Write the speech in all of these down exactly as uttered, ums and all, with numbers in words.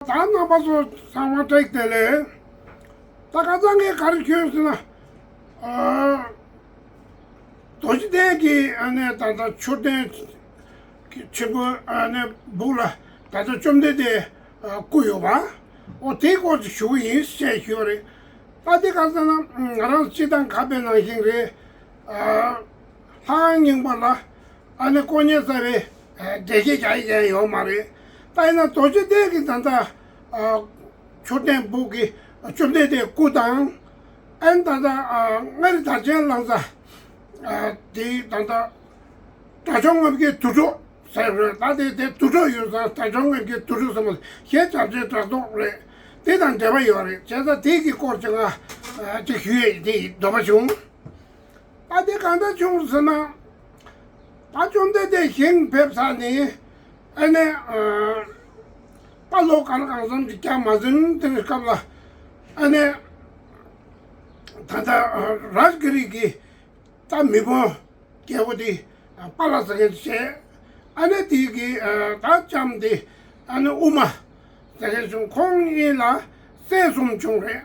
ད་རྣམ་པ་ཚོ་ཚང་མ་བཀྲ་ཤིས་བདེ་ལེགས། ད་ཁ་སང་ངས་ག་རེ་བྱུང་ཟེར་ན། ཨ། རྡོ་རྗེ་གདན་གྱི་ཨ་ནི་ད་ལྟ་མཆོད་རྟེན་གྱི་ཆེན་པོ་ཨ་ནི་སྦུག་ལ་ད་ལྟ་བཅོམ་ལྡན་འདས་ཨ་སྐུ་ཡོད་པ། འོ་དེའི་སྐོར་ཅིག་ཞུ་གི་ཡིན་ཞེས་ཞུས་པ་རེད། ད་དེ་ག་ཟེར་ན་ང་རང་སྤྱི་བཏང་ག་པའི་ནང་བཞིན་རེད། ཨ། ལྷ་ཁང་རྙིང་པ་ལ་ཨ་ནི་དཀོན་གཉེར་གསར་པའི་ཨ་འགྲེལ་བཤད་རྒྱག་ཡ་ཡོད་མ་རེད། ད་ཡིན་ན་རྡོ་རྗེ་གདན་གྱི་ད་ལྟ་ཨ་མཆོད་རྟེན་སྦུག་གི་བཅོམ་ལྡན་འདས་སྐུ་དང་། ཨ་ནི་ད་ལྟ་ཨ་མངའ་རིས་དར་ཆེན་གླང་རྩ་ཨ་དེའི་ད་ལྟ་དགྲ་བཅོམ་ལྔ་བརྒྱའི་དུར་ཁྲོད་ཟེར་རེད། ད་དེ་དེ་དུར་ཁྲོད་ཡོད་ཙང་དགྲ་བཅོམ་ལྔ་བརྒྱའི་དུར་ཁྲོད་ཟེར་མ་གཞན་བྱ་བྱེད་དྲ་ཐོག་རེད། དེ་དང་འབྲེལ་བ་ཡོད་རེད། བྱས་ཙང་དེ་གི་སྐོར་ཅིག་ང་ཨ་ཅིག་ཞུ་ཡས་དེ་ཡི་འདོད་པ་བྱུང་། ད་དེ་གང་ལྟར་བྱུང་ཟེར་ན། ད་བཅོམ་ལྡན་འདས་ཞིང་ཕེབས་ཚར་ནས་ཨ་ནི་ཨ་ད་ལོ་གང་གང་འཚམ་ཅིག་བསྐྱལ་མ་ཟིན་དེ་ནི་སྐབས་ལ་ཨ་ནི་ད་ལྟ་རཱཇ་གི་རི་གི་ད་མི་ཕོ་རྒྱལ་པོ་དེ་པཱ་ལགས་ཟེར་མཁན་བྱས། ཨ་ནི་དེ་གི་ད་ལྕམ་དེ་ཨ་ནི་ཨུ་མ་ཟེར་མཁན་བྱུང་། ཁོང་གཉིས་ལ་སྲས་གསུམ་བྱུང་རེད།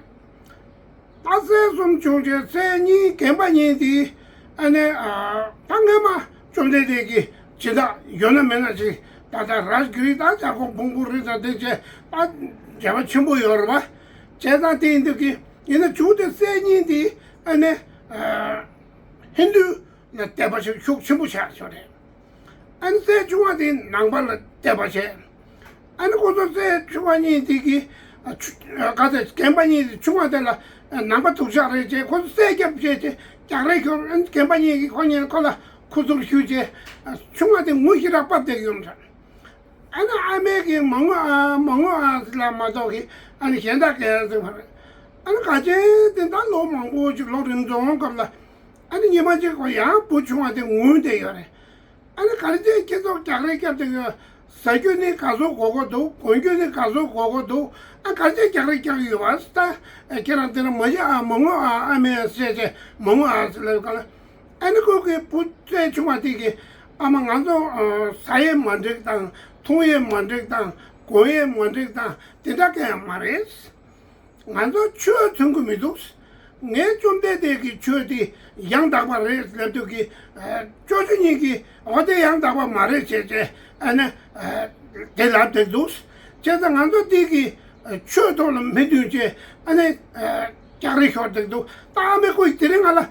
ད་སྲས་གསུམ་བྱུང་རྗེས་སྲས་གཉིས་རྒན་པ་གཉིས་དེ་ཨ་ནི་ད་སྔས་མ་བཅོམ་ལྡན་འདས་ཀྱི་སྦྱིན་བདག་ཡོད་ན་མེད་ན་ཅིག་ད་ལྟ་རཱཇ་གི་རི་དང་བྱ་རྒོད་ཕུང་པོའི་རི་དང་དེ་བྱས་ད་མཇལ་བ་ཆེན་པོ་ཡོད་རེད་པ། བྱས་ཙང་དེ་ཡིན་དུས་ཀྱི་ཡིན་ན་བྱུང་དེ་སྲས་གཉིས་དེ་ཨ་ནི་ཧིན་དུ་ལ་དད་པ་ཞིག་ཤུགས་ཆེན་པོ་ཆགས་ཡོད་རེད། ཨ་ནི་སྲས་ཆུང་བ་དེ་ནང་པ་ལ་དད་པ་བྱས། ཨ་ནི་ཁོ་ཚོ་སྲས་ཆུང་བ་གཉིས་དེ་གི་ཨ་ཆུ་ཨ་ག་ཚོད་རྒན་པ་གཉིས་དེ་ཆུང་བ་དེ་ལ་ཨ་ནང་པ་སྡུག་ཅག་རེད་ཅེས་ཁོ་ཚོ་སྲས་སྐྱབས་བྱས་ཏེ་རྒྱག་རེས་ཤོར། ཨ་ནི་རྒན་པ་གཉིས་ཀྱིས་ཁོ་གཉིས་ཁོ་ལ་ཁུ་ཚུར་གཞུས་བྱས་ཨ་ཆུང་བ་དེ་ངུ་ཞེ་དྲག་པ་བསྡད་ཡོད་འདྲ། ཨ་ནི་ཨ་མས་ཀྱིས་མ་ངུ་ཨ་མ་ངུ་ཨ་ཟེར་ལབ་མ་གཏོགས་ཀྱི་ཨ་ནི་གཞན་དག་གས་ཟེར་བ་རེད། ཨ་ནི་ག་ཅན་དེ་ད་ལོ་མང་པོ་ཅིག་ལོ་རིམ་འཛོམས་སྐབས་ལ་ཨ་ནི་ཉི་མ་གཅིག་གོ་ཡང་བུ་ཆུང་བ་དེ་ངུས་བསྡད་ཡོད་རེད། ཨ་ནི་ག་རེ་བྱས་ཁྱེད་ཚོ་རྒྱག་རེས་རྒྱབ་བསྡད་ཡོད། ཟ་རྒྱུ་ནི་ག་ཚོད་དགོས་དགོས་འདུག་གོན་རྒྱུ་ནི་ག་ཚོད་དགོས་དགོས་འདུག་ཨ་ག་རེ་བྱས་རྒྱག་རེས་རྒྱག་གི་ཡོད་པ་ད་ཁྱེད་རང་དེ་ལ་མ་བྱེད་ཨ་མ་ངུ་ཨ་ཨ་མས་ཟེར་བྱས་མ་ངུ་ཨ་ཟེར་ལབ་ག་ལ། ཨ་ནི་ཁོ་གི་བུ་སྲས་ཆུང་བ་དེ་གིས་ཨ་མ་ང་ཚོ་ཨ་ཟ་ཡས་མ་འགྲིག་དང་འཐུང་ཡས་མ་འགྲིག་དང་གོན་ཡས་མ་འགྲིག་དང་དེ་འདྲ་གང་ཡང་མ་རེད། ང་ཚོ་ཆོས་མཐུན་གྱི་མི་འདུག་ངས་བཅོམ་ལྡན་འདས་ཀྱི་ཆོས་དེ་ཡང་དག་པ་རེད་ལབ་དུས་ཀྱི་ཨ་ཅོ་ཅོ་གཉིས་ཀྱིས་འོ་དེ་ཡང་དག་པ་མ་རེད་བྱས་བྱས་ཨ་ནི་ཨ་དེ་ལབ་བསྡད་འདུག་བྱས་ཙང་ང་ཚོ་འདི་གི་ཨ་ཆོས་ཐོག་ལ་མི་མཐུན་བྱས་ཨ་ནི་ཨ་རྒྱག་རེས་ཤོར་བསྡད་འདུག་ད་ཨ་མའི་སྐུ་དེ་རིང་ང་ལ་ཨ་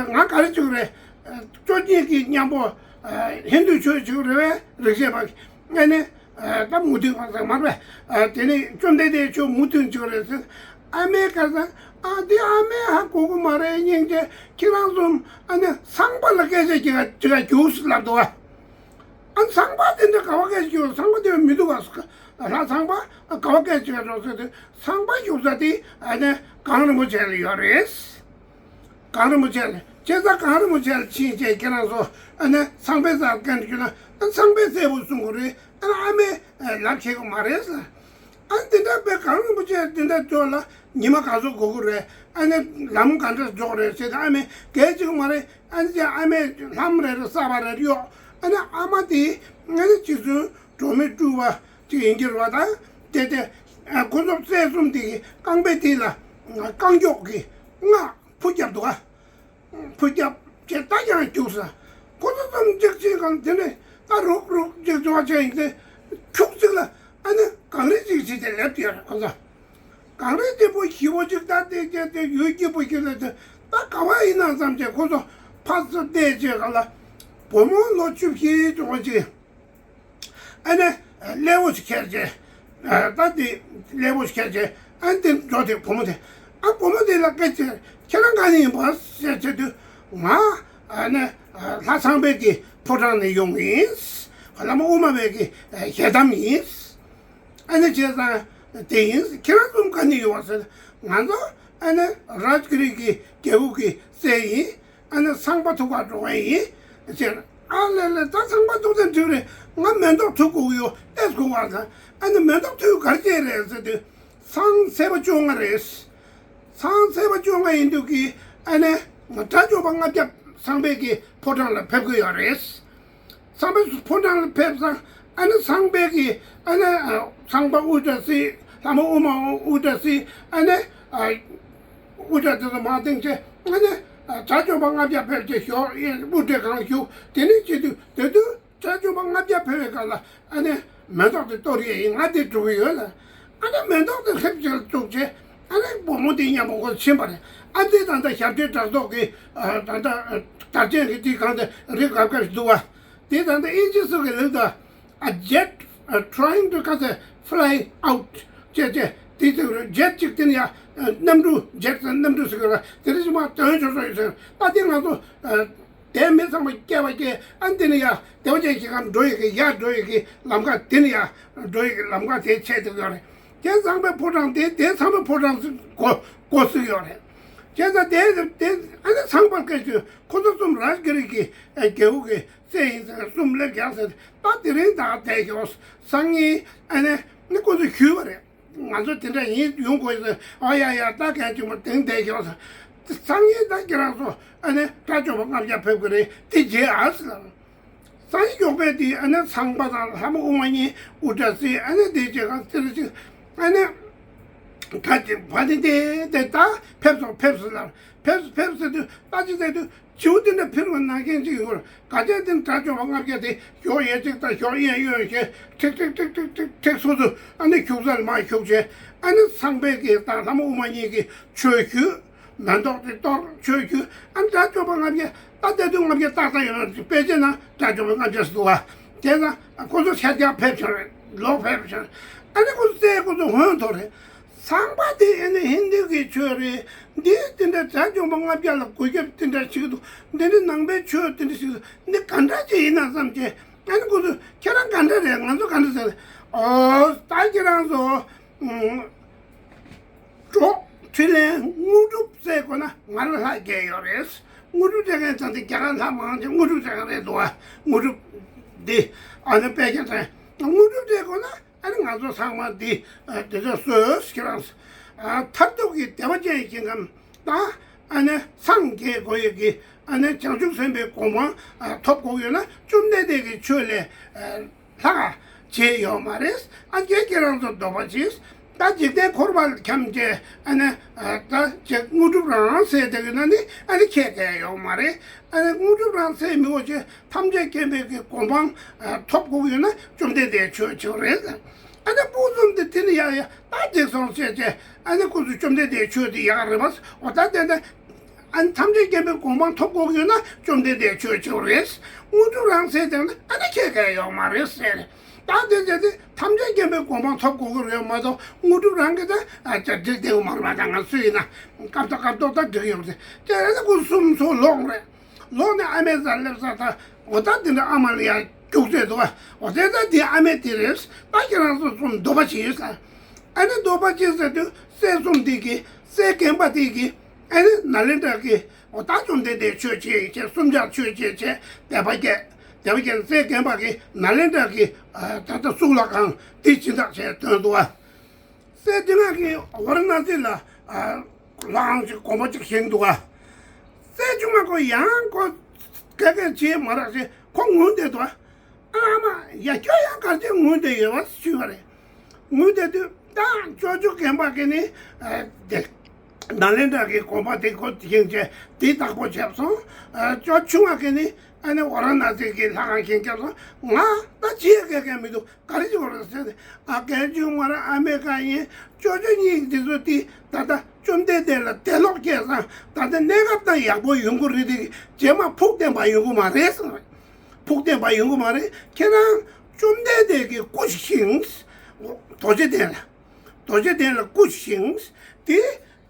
ང་ག་རེ་བྱེད་ཀྱི་རེད། ཨ་ཅོ་གཉིས་ཀྱིས་མཉམ་པོ་ཨ་ཧིན་དུ་ཆོས་བྱེད་ཀྱི་རེད་པས་རིག་བྱེད་པ་ཨ་ནི། ཨ་ད་མུ་མཐུད་ཁ་སང་མར་བས་ཨ་དེ་ནས་བཅོམ་ལྡན་འདས་ཆོས་མུ་མཐུད་བྱེད་ཀྱི་རེད་ཟེར། ཨ་མའི་ཁ་སང་ཨ་འདི་ཨ་མའི་ཧ་གོ་གི་མ་རེད། སྙིང་རྗེ། ཁྱེད་རང་ཚོ་ཨ་ནི་ཚངས་པ་ལ་སྐད་ཆ་ཅིག་ཅིག་རྒྱུགས་ལབ་འདུག་ཨ། ཨ་ཚངས་པ་དེ་འདྲ་ག་བ་སྐད་ཆ་རྒྱུགས། ཚངས་པ་དེ་མི་འདུག་ཨ། ལྷ་ཚངས་པ་ཨ་ག་བ་སྐད་ཆ་རྒྱུགས་ཟེར་དུས་ཚངས་པ་བཞུགས་ས་དེ་ཨ་ནི་གངས་རིན་པོ་ཆེ་ལ་ཡོད་རེད། གངས་རིན་པོ་ཆེ་ལ་བྱས་ཙང་གངས་རིན་པོ་ཆེ་ལ་ཕྱིན་བྱས་ཁྱེད་རང་ཚོ་ཨ་ནི་ཚངས་པའི་རྩར་སྐད་འདྲ་རྒྱུགས་ན་ཨ་ཚངས་པས་གསལ་པོ་གསུང་གི་རེད། ཨ་ནི་ཨ་མས་ལབ་ཁྱེད་ཀྱི་མ་རེད་ཟེར། ཨ་ནི་དེ་འདྲ་བས་གངས་རིན་པོ་ཆེ་དེ་འདྲ་ཚོ་ལ་ཉི་མ་ག་ཚོད་འགོར་གི་རེད། ཨ་ནི་ལམ་ག་འདྲ་འཇོག་རེད་ཟེར་ཏེ་ཨ་མས་གལ་ཆེ་གི་མ་རེད། ཨ་ནི་ཅེ་ཨ་མས་ལྷམ་རེ་རེ་གསར་པ་རེ་རེ་གཡོགས། ཨ་ནི་ཨ་མ་དེ་ཨ་ནི་ཅིག་ཚུན་གྲོགས་མེད་སྤྲུལ་པ་ཅིག་ཡིན་གྱི་རེད་པ། ད་དེ་དེ་ཁོ་ཚོ་སྲས་གསུམ་དེ་གི་རྐང་པའི་མཐིལ་ལ་རྐང་མགྱོགས་ཀྱི་སྔགས་ཕུ་རྒྱབ་འདུག་ཨ། ཕུ་རྒྱབ་བྱས་ད་ཀྱང་རྒྱུགས་ས། ཁོ་ཚོ་ཙམ་ཅིག་བྱས་གང་དེ་ནས་ད་རུག་རུག་ཅིག་འགྲོ་བ་བྱས་ཡིན་ཏེ། ཁྱུག་ཅིག་ལ་ཨ་ནི་གངས་རི་ཅིག་བྱས་ཏེ་སླེབས་ཡོད་རེད་ཁོ་ཚོ། གངས་རི་དེ་པོ་ཞི་བོ་ཅིག་ད་དེ་བྱས་ཏེ་ཡུལ་སྐྱིད་པོ་ཞིག་ལ་དེ་ད་ག་བ་ཡིན་ན་བསམ་བྱས་ཁོ་ཚོ་ཕར་ཚུར་བལྟས་བྱས་གང་ལ། བུ་མོ་ལོ་བཅུ་བཞི་ཙམ་ཅིག་ཨ་ནི་སླེ་བོ་ཞིག་ཁྱེར་བྱས། ད་དེ་སླེ་བོ་ཞིག་ཁྱེར་བྱས་ཨ་ནི་དེ་འགྲོ་དེ་བུ་མོ་དེ། ཨ་བུ་མོ་དེ་ལ་སྐད་ཆ་ཁྱེད་རང་ག་ནས་ཡིན་པ་ཟེར་བྱས་དུས་ང་ཨ་ནི་ལྷ་ཚངས་པའི་གི་ཕོ་བྲང་ནས་ཡོང་གི་ཡིན། བླ་མ་དབུ་མ་པའི་གི་ཞལ་གདམས་ཡིན། ཨ་ནི་བྱས་ཙང་དེ་ཡིན། ཁྱེད་རང་ཚོ་ག་ནས་ཡོང་བ་ཟེར། ང་ཚོ་ཨ་ནི་རཱཇ་གི་རི་གི་རྒྱལ་པོ་གི་སྲས་ཡིན། ཨ་ནི་ཚངས་པ་ཐུག་ག་འགྲོ་མཁན་ཡིན་ཟེར། ཨ་ལེ་ལེ་ད་ཚངས་པ་ཐུག་ཙང་འགྲིག་རེད། ང་མེ་ཏོག་འཐུ་དགོས་ཀྱི་ཡོད། ལྟས་དགོས་པ་དང་། ཨ་ནི་མེ་ཏོག་འཐུ་ག་རེ་བྱས་རེད་ཟེར་དུས། ཚང་ཚད་པ་བཅོ་ལྔ་རེད། ཚང་ཚད་པ་བཅོ་ལྔ་ཡིན་དུས་ཀྱི་ཨ་ནི་དགྲ་བཅོམ་པ་ལྔ་བརྒྱ་ཚངས་པའི་གི་ཕོ་བྲང་ལ་ཕེབས་ཀྱི་ཡོད་རེད། ཚངས་པའི་ཕོ་བྲང་ལ་ཕེབས་ཙང་ཨ་ནི་ཚངས་པའི་གི་ཨ་ནི་ཚངས་པ་དབུ་སྐྲ་བསིལ་ ཐ་མ་དབུ་མ་དབུ་སྐྲ་བསིལ། ཨ་ནི་ཨ་དབུ་སྐྲ་དེ་ཚོ་མར་བཏིང་བྱས། ཨ་ནི་ཨ་དགྲ་བཅོམ་པ་ལྔ་བརྒྱ་ཕེབས་བྱས་ཞོགས་ཡེ་དབུ་སྐྲའི་སྒང་བཞུགས། དེ་ནས་བྱེད་དུས་དེ་དུས་དགྲ་བཅོམ་པ་ལྔ་བརྒྱ་ཕེབས་པའི་སྐབས་ལ། ཨ་ནི་མེ་ཏོག་དེ་གཏོར་ཡས་ཡིན། ང་དེ་འགྲོ་གི་ཡོད་ལ། ཨ་ནི་མེ་ཏོག་དེ་ལྷེབ་ཅིག་བཙུགས་བྱས། ཨ་ནི་བུ་མོ་དེ་མཉམ་པོ་ཁོ་ཕྱིན་པ་རེད། ཨ་དེ་ད་ལྟ་ཞབས་ཁྲའི་བྲག་ཐོག་གི་ཨ་ད་ལྟ་ཨ་དར་ཆེན་གྱི་དེ་གང་དེ་རི་འགབ་འགབ་ཞིག་འདུག་བ། དེ་ད་ལྟ་དབྱིན་ཇི་སུ་གི་ལུགས་དང་། A jet uh, trying to cut a fly out ཅེས་བྱས། དེ་དེ་རུ་ཇེཊ་གཅིག་དེ་ནི་ཡ་ཨ་གནམ་གྲུ། ཇེཊ་ཟེར་གནམ་གྲུ་ཟེར་གི་རེད། དེ་རིང་ཞིག་མ་དོན་ཆོག་ཆོག་ཡོད་ཟེར། ད་དེ་ང་ཚོ་ཨ་དེ་མི་ཚང་མ་སྐྱེ་བ་སྐྱེ། ཨ་དེ་ནི་ཡ་དེ་བ་ཅན་ཞིག་གམ་འགྲོ་ཡི་གི་ཡ་འགྲོ་ཡི་གི་ལམ་ཁ་དེ་ནི་ཡ་འགྲོ་ཡི་གི་ལམ་ཁ་དེ་ཆད་དེ་ཡོད་རེད། དེ་ཚང་མའི་ཕོ་བྲང་དེ་དེ་ཚང་མའི་ཕོ་བྲང་གོ་གོ་སྲིད་ཡོད་རེད། བྱས་ཙང་དེ་དེ་ཨ་ནི་ཚངས་པར་བསྐལ་ཆུ་ཁོ་ཚོ་གསུམ་རཱཇ་གི་རི་གི་ཨ་རྒྱལ་པོ་གི་སྲས་ཡིན་ཟེར། གསུམ་སླེབས་ཀྱང་ཟེར། ད་དེ་རིང་ད་བསྡད་ཤོག་སང་ཉིན་ཨ་ནི་ནི་ཁོ་ཚོ་ཞུས་པ་རེད། ང་ཚོ་དེ་འདྲ་ཡིན་ཡོང་དགོས་ཟེར། ཨ་ཡ་ཡ་ད་གལ་ཆེན་པོ་དེང་བསྡད་ཤོག་ཟེར། སང་ཉིན་ད་ཁྱེད་རང་ཚོ་ཨ་ནི་དགྲ་བཅོམ་པ་ལྔ་བརྒྱ་ཕེབས་ཀྱི་རེད། དེ་རྗེས་ཨ་ཟེར་ལ། སང་ཉིན་མགྱོགས་པས་དེ་ཨ་ནི་ཚངས་པ་དང་ལྷ་མོ་དབུ་མ་གཉིས་དབུ་སྐྲ་བསིལ། ཨ་ནི་དེ་རྗེས་གང་ཟེར་ཅིག་ཨ་ནི་ད་ཅིག་བ་ནི་དེ་དེ་ད་ཕེབས་སོང་ཕེབས་སོང་ལ། ཕེབས་སོང་ཕེབས་སོང་དུས་ད་ཅི་ཟེར་དུས། བྱིའུ་དེ་འདྲ་འཕུར་བ་ནང་བཞིན་ཅིག་ཡོད། ག་ཚད་དེ་དགྲ་བཅོམ་པ་ལྔ་བརྒྱ་དེ་ཞོགས་ཡེ་གཅིག་དང་ཞོགས་གཡས་གཡོན་བྱས། ཁྲིག་ཁྲིག་ཁྲིག་ཁྲིག་ཁྲིག་ཁྲིག་སོ་སོ་ཨ་ནི་བཞུགས་ས་ལ་མར་བཞུགས་བྱས། ཨ་ནི་ཚངས་པས་ཀྱི་དང་ལྷ་མོ་དབུ་མ་གཉིས་ཀྱིས་ཆོས་ཞུས། མེ་ཏོག་དེ་གཏོར་ཆོས་ཞུས། ཨ་ནི་དགྲ་བཅོམ་པ་ལྔ་བརྒྱ། ད་ལྟ་དུས་ལྔ་བརྒྱ་ཏག་ཏག་ཡོད་ན། དཔེ་ཆ་ན་དགྲ་བཅོམ་པ་ལྔ་བརྒྱ་ཟེར་འདུག་བ། དེ་ན་ཁོ་ཚོ་ཤར་རྒྱག་ཕེབས་བྱུང་རེད། ལོག་ཕེབས་བྱུང་རེད། ཨ་ནི་ཁོ་ཚོ་སྲས་ཁོ་ཚོ་ཧོན་ཐོར་རེད། ཚངས་པ་དེ་ཨ་ནི་ཧིན་དུ་གི་ཆོས་རེད། འདི་དེ་འདྲ་དགྲ་བཅོམ་པ་ལྔ་བརྒྱ་ལ་གུས་ཞབས་དེ་འདྲ་བྱེད་ཀྱི་འདུག་འདི་ནི་ནང་པའི་ཆོས་དེ་འདྲ་ཞིག་འདི་ག་འདྲ་ཅིག་ཡིན་ན་བསམ་བྱས། ཨ་ནི་ཁོ་ཚོས་ཁྱེད་རང་ག་འདྲ་རེད། ང་ཚོ་ག་འདྲ་ཟེར། ཨོ་ད་ཁྱེད་རང་ཚོ་ཨུམ་འགྲོ། ཕྲིན་ལས་དངོས་གྲུབ་བཙལ་དགོས་ན་ང་ལ་ལྷ་བརྒྱད་ཡོད་རེད། དངོས་གྲུབ་སྤྲད་མཁན་ད་ལྟ་རྒྱ་གར་ལྷ་མང་ཆེ་དངོས་གྲུབ་སྤྲད་མཁན་རེད་འདུག་ཨ། དངོས་གྲུབ་འདི་ཨ་ནི་དཔེ་ཆ་དང་དངོས་གྲུབ་སྤྲད་དགོས་ན། ཨ་ནི་ང་ཚོ་ཚང་མ་འདི་ཨ་དེ་ཚོ་སོས་ཁྱེད་རང་ཨ་མཐར་ཐུག་གི་བདེ་བ་ཅན་ཞིང་ཁམས་དང་། ཨ་ནི་སངས་རྒྱས་དགོས་ཡས་ཀྱི་ཨ་ནི་བྱང་ཆུབ་སེམས་དཔའི་གོ་འཕང་ཨ་ཐོབ་དགོས་ཡོད་ན། བཅོམ་ལྡན་འདས་ཀྱི་ཆོས་ལས་ཨ་ལྷག་བྱས་ཡོད་མ་རེད། ཨ་རྒྱལ་ཁྱེད་རང་ཚོ་འདོད་པ་ཅིག་ད་འཇིག་རྟེན་འཁོར་བ་འཁྱམས་བྱས། ཨ་ནི་ཨ་ད་ཅིག་དངོས་གྲུབ་རང་བཙལ་བསྡད་ཡོད་ན་ནི་ཨ་ནི་ཁྱད་གང་ཡང་ཡོད་མ་རེད། ཨ་ནི་དངོས་གྲུབ་རང་བཙལ་མི་དགོས་ཅིག་ཐམས་ཅད་མཁྱེན་པའི་གི་གོ་འཕང་ཨ་ཐོབ་དགོས་ཡོད་ན་བཅོམ་ལྡན་འདས་ཆོས་བྱེད་རེད། ཨ་ནི་སྤུན་གསུམ་དེ་དེ་ནི་ཡ་ཡ་ད་འགྲིག་སོང་ཟེར་བྱས། ཨ་ནི་ཁོ་ཚོས་བཅོམ་ལྡན་འདས་ཆོས་དེ་ཡག་རེད་པ། འོ་ད་དེ་ནི་ཨ་ནི་ཐམས་ཅད་མཁྱེན་པའི་གོ་འཕང་ཐོབ་དགོས་ཡོད་ན་བཅོམ་ལྡན་འདས་ཆོས་བྱེད་རེད། དངོས་གྲུབ་རང་བཙལ་བསྡད་ན་ཨ་ནི་ཁྱད་གང་ཡང་ཡོད་མ་རེད་ཟེར། ད་དེ་དེ་དེ་ཐམས་ཅད་མཁྱེན་པའི་གོ་འཕང་ཐོབ་དགོས་ཀྱི་རེད་མ་གཏོགས། དངོས་གྲུབ་རང་གིས་ད་ཨ་ཅག་འགྲིག་བསྡད་ཡོད་མ་རེད་པ། ད་ང་སུ་ཡིན་ན་སྐབས་ཐོག་སྐབས་ཐོག་ད་འགྲིག་ཡོད་རེད། དེ་ཨ་ནི་ཁོ་གསུམ་ཚོ་ལོག་རེད། ལོག་ནས་ཨ་མའི་རྩར་སླེབས་ས་དང་། འོ་ད་འདི་འདྲ་ཨ་མ་ལ་ཡང་རྒྱུགས་བྱས་འདུག་བ། འོ་དེ་ད་འདི་ཨ་མའི་དེ་རེད། ད་ཁྱེད་རང་ཚོ་གསུམ་འདོད་པ་བྱེད་ཟེར། ཨ་ནི་འདོད་པ་བྱེད་ཟེར་དུས་སྲས་གསུམ་དེ་གིས། སྲས་རྒན་པ་དེ་གིས་ཨ་ནི་ནཱ་ལེནྡྲ་གི་འོ་ད་བཅོམ་ལྡན་འདས་ཆོས་བྱེད་བྱས། གསུམ་ཆར་ཆོས་བྱེད་བྱས་དད་པ་སྐྱེས། དད་པ་སྐྱེས་ནས་སྲས་རྒན་པ་གིས་ནཱ་ལེནྡྲ་གི་ཨ་ད་ལྟ་གཙུག་ལག་ཁང་དེ་སྦྱིན་བདག་བྱས་སྟོན་འདུག་བ། སྲས་བདུན་ལྔ་གིས་ཝཱ་ར་ཎ་སི་ལ་ཨ་ལྷ་ཁང་ཅིག་དགོན་པ་ཅིག་བཞེངས་འདུག་ག། སྲས་བཅོ་ལྔ་ཁོ་ཡང་ཁོ་ག་ག་བྱེད་མ་རག་ཅེས་ཁོ་ངུས་བསྡད་འདུག་ག། ཨ་མ་ཡ་ཁྱོད་ཡང་ག་རེ་ངུས་བསྡད་ཡོད་པ་ཞུས་པ་རེད། ངུས་བསྡད་དུས་ད་ཅོ་ཅོ་རྒན་པ་གིས་ནི་ཨ་དེ་ནཱ་ལེནྡྲ་གི་དགོན་པ་དེ་ཁོ་བཞེངས་བྱས་དེ་བདག་པོ་བྱས་སོང་། ཨ་ཅོ་ཆུང་བ་གིས་ནི་ཨ་ནི་ཝཱ་ར་ཎ་སི་གི་ལྷ་ཁང་བཞེངས་བྱས་སོང་། ང་ད་བྱེད་ཡ་ག་ག་མི་འདུག་ག་རེ་བྱེད་དགོས་རེད་ཟེར་ཏེ། ཨ་གལ་ཆུང་མ་ར་ཨ་མའི་ཁ་ཡིན། ཅོ་ཅོ་གཉིས་འདི་ཚོ་དེ་ད་ལྟ་བཅོམ་ལྡན་འདས་ལ་དད་ལོག་སྐྱེས་ཙང་ད་ལྟ་གནས་སྐབས་ད་ཡག་པོ་ཡོང་གི་རེད་དེ། རྗེས་མ་ཕུགས་བརྟན་པ་ཡོང་གི་མ་རེད་གསུངས་རེད། ཕུགས་བརྟན་པ་ཡོང་གི་མ་རེད། ཁྱེད་རང་བཅོམ་ལྡན་འདས་ཀྱི་སྐུ་ཞིག་བཞེངས། རྡོ་རྗེ་གདན་ལ། རྡོ་རྗེ་གདན་ལ་སྐུ་ཞིག་བཞེངས། དེ་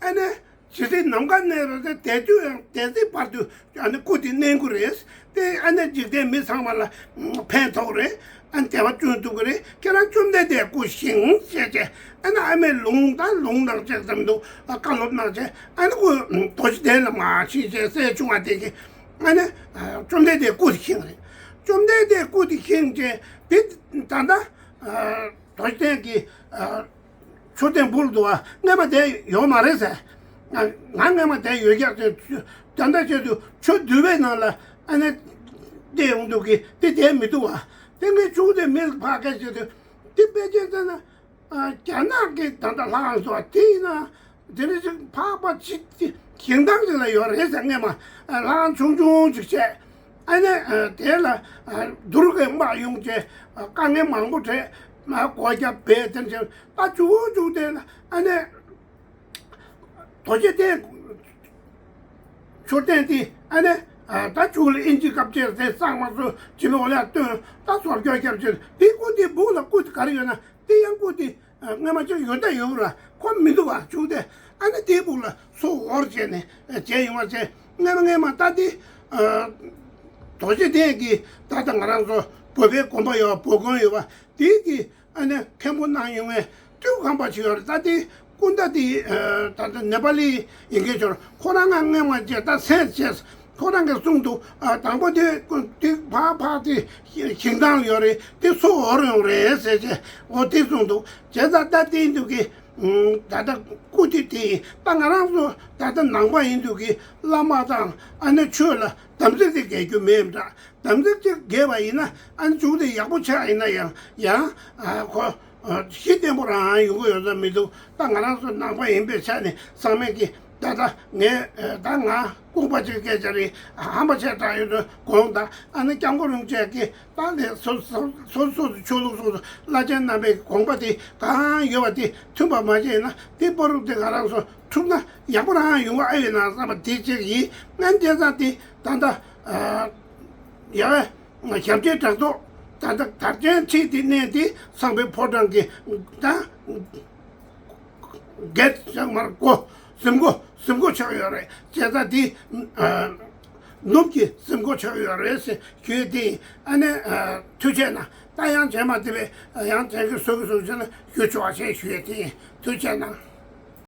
ཨ་ནི། ཇི་སྲིད་ནམ་མཁའ་གནས་པ་དེ་དུས་ཡང་དེ་སྲིད་བར་དུ་ཨ་ནི་སྐུ་དེ་གནས་ཀྱི་རེད། དེ་ཨ་ནི་འཇིག་རྟེན་མི་ཚང་མ་ལ་ཕན་ཐོགས་རེད། ཨ་ནི་བདེ་བ་བསྐྲུན་ཐུབ་ཀྱི་རེད། ཁྱེད་རང་བཅོམ་ལྡན་འདས་སྐུ་བཞེངས་བྱས་བྱས། ཨ་ནི་ཨ་མས་ལུང་དང་ལུང་གནང་བྱས་ཙམ་དུ་བཀའ་སློབ་གནང་བྱས། ཨ་ནི་སྐུ་རྡོ་རྗེ་གདན་ལ་མར་ཕྱིན་བྱས། སྲས་ཆུང་བ་དེ་གིས་ཨ་ནི་བཅོམ་ལྡན་འདས་སྐུ་དེ་བཞེངས་རེད། བཅོམ་ལྡན་འདས་སྐུ་དེ་བཞེངས་བྱས། དེ་ད་ལྟ་རྡོ་རྗེ་གདན་གྱི་མཆོད་རྟེན་སྦུག་ལ་འདུག་བ། སྔས་མ་དེ་ཡོད་མ་རེད་ཟེར། ང་སྔས་མ་དེ་ཡོད་ཀྱག་ཟེར། ད་ལྟ་བྱས་དུས་ཆུ་འདུས་པའི་ནང་ལ་ཨ་ནི་བལྟས་ཡོང་དུས་ཀྱི་དེ་དེ་མི་འདུག་བ། དེ་ངས་ཆུང་དེ་མི་ལ་ཕར་བཀལ་བྱས་དུས་དེ་དཔེ་ཅན་ཙམ་ན། རྒྱ་ནག་གི་ད་ལྟ་ལྷ་ཁང་བཟོ་བ་དེ་ཡིན་ན། དེ་ནི་ཅིག་འཕགས་པ་ཅིག་ཅིག་ཞིང་ཐང་ཅིག་ལ་ཡོད་རེད་ཟེར། སྔས་མ་ལྷ་ཁང་ཆུང་ཆུང་ཅིག་བྱས། ཨ་ནི་དེ་ལ་དུར་གྱི་དམག་ཡོང་བྱས། དཀའ་ངལ་མང་པོ་འཕྲད། སྒོ་རྒྱབ་བས་དེ་བྱས། ད་ཅུག་ཅུག་དེ་ལ་ཨ་ནི་རྡོ་རྗེ་གདན། མཆོད་རྟེན་དེ་ཨ་ནི་ད་ཅུག་ལ་ཨིན་ཇི་སྐབས་བཅས་དེ་གཙང་མ་བཟོ་བྱིན་འོ་ལ་བཏོན། ད་སོར་སྐྱོར་སྐྱབས་བྱས། དེ་སྐུ་དེ་སྦུག་ལ་སྐུ་དེ་ག་རེ་ཡོད་ན། དེ་ཡང་སྐུ་དེ་སྔ་མ་ཅིག་ཡོད་ད་ཡོད་ར་ཁོ་མི་འདུག་བ། བྱུང་སྟེ་ཨ་ནི་དེའི་སྦུག་ལ་སོ་འོར་བྱས་ནས་བྱས་ཡོང་བ་བྱས། སྔ་མ་སྔ་མ་ད་དེ་རྡོ་རྗེ་གདན་གྱི་ད་ལྟ་ང་རང་ཚོ་བོད་པའི་དགོན་པ་ཡོད་པ། བོད་དགོན་ཡོད་པ་དེ་གི་ཨ་ནི་མཁན་པོ་གནང་ཡོང་བའི་ཏུའུ་ཁང་པ་ཅིག་ཡོད་རེད། ད་དེ་སྐུ་ཟླ་དེ་ད་ལྟ་ནེ་པ་ལི་ཡིན་མཁན་ཅིག་ཡོད་རེད། ཁོ་རང་ང་སྔ་མ་བྱས་ད་སེམས་བྱས། ཁོ་རང་གིས་གསུངས་འདུག་ཨ། དང་པོ་དེ་ཀུན་དེ་ཕར་ཕར་དེ་ཞིང་ཐང་ཡོད་རེད། དེ་སོ་འོར་ཡོང་རེད་ཟེར་བྱས། འོ་དེ་གསུངས་འདུག་བྱས་ཙང་ད་དེ་ཡིན་དུས་ཀྱི་ད་ལྟ་སྐུ་དེ་དེ་ཡིན། ད་ང་རང་ཚོ་ད་ལྟ་ནང་པ་ཡིན་དུས་ཀྱི་བླ་མ་དང་ཨ་ནི་ཆོས་ལ་དམ་ཚིག་དེ་འགལ་རྒྱུ་མེད་འདྲ། དམ་ཚིག་ཅིག་འགལ་བ་ཡིན་ན། ཨ་ནི་བྱུང་དེ་ཡག་པོ་ཆགས་ཡིན་ན་ཡང་ཡང་ཨ་ཁོ། གཞི་བརྟན་པོ་རང་ཡོང་གི་ཡོད་ས་མི་འདུག་ད་ང་རང་ཚོ་ནང་པ་ཡིན་པའི་ཆ་ནས་ཚང་མས་ཀྱི་ད་ལྟ་ངས་ད་ང་ལྐུགས་པ་ཅིག་སྐད་ཆ་རེད། ཧམ་པ་བཤད་དྲགས་ཡོད་དུས་དགོངས་དག་ཨ་ནི་སྐྱབས་མགོན་རིན་པོ་ཆེ་གིས་ད་ནས་སོ་སོ་སོ་སོ་ཆོས་ལུགས་སོ་སོ་བླ་ཆེན་རྣམ་པའི་དགོངས་པ་དེ་གང་ཡོད་པ་དེ་མཐུན་པ་མ་བྱས་ན། དེ་བར་དུ་དེ་ང་རང་ཚོ་ཐུབ་ན་ཡག་པོ་རང་ཡོང་གི་ཨ་ཡོད་ན་བསམ་པ་དེ་གཅིག་ཡིན། ང་བྱས་ཙང་དེ་ད་ལྟ་ཡ། ཞབས་རྗེས་གྲངས་ཐོ་ད་ལྟ་དར་ཅན་ཁྲིད་དེ་གནས་དེ་ཚངས་པའི་ཕོ་བྲང་གི་ད་སྒེར་ཞག་མར་སྒོ་གཟིམ་སྒོ་གཟིམ་སྒོ་ཆགས་ཡོད་རེད། བྱས་ཙང་དེ་ནུབ་ཀྱི་གཟིམ་སྒོ་ཆགས་ཡོད་རེད་ཟེར་ཞུས་ཏེ། ཨ་ནི་ཐུགས་རྗེ་གནང་། ད་ཡང་རྗེས་མ་དེ་བས་ཡང་དྲན་གྱི་བཟོ་གི་བཟོ་བྱས་ན་ཞུ་ཆོག་ཅེས་ཞུས་ཏེ། ཐུགས་རྗེ་གནང་།